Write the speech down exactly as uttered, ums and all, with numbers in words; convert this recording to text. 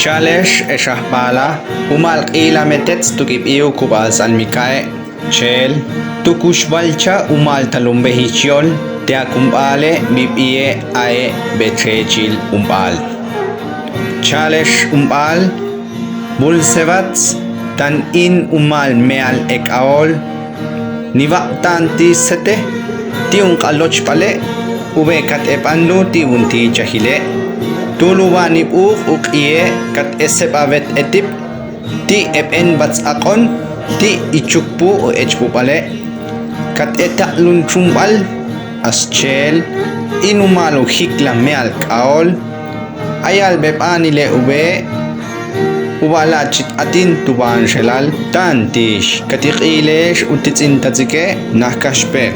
Chalex ex ajpala, umal q'ila me tetz' tuk' ipiw kubal tz'almika'e'. Chel, tukux balcha umal talunbejich yol te akumbale bibiye' ae' bechechil umbal. Chalex umbal, bulsebats, tan in umal meal ek'aol, nibaq'tan ti sete, ti unk'alochbale', ube kat eban lu ti untichajile'. Tu luba' nib'uq' uq'iye' kat eseb'awet etib', ti eb'enb'atz aq'on, ti ichukpu o echb'ub'ale'. Kat etaq'lun chumb'al, axchel, inumal ujikla me'al k'aol, ayalb'eb'anile' ube', uba la' chit'atin tu banxelal, tan tix, kat iq'ilex utitz'in tatzike', naj kaxpe'.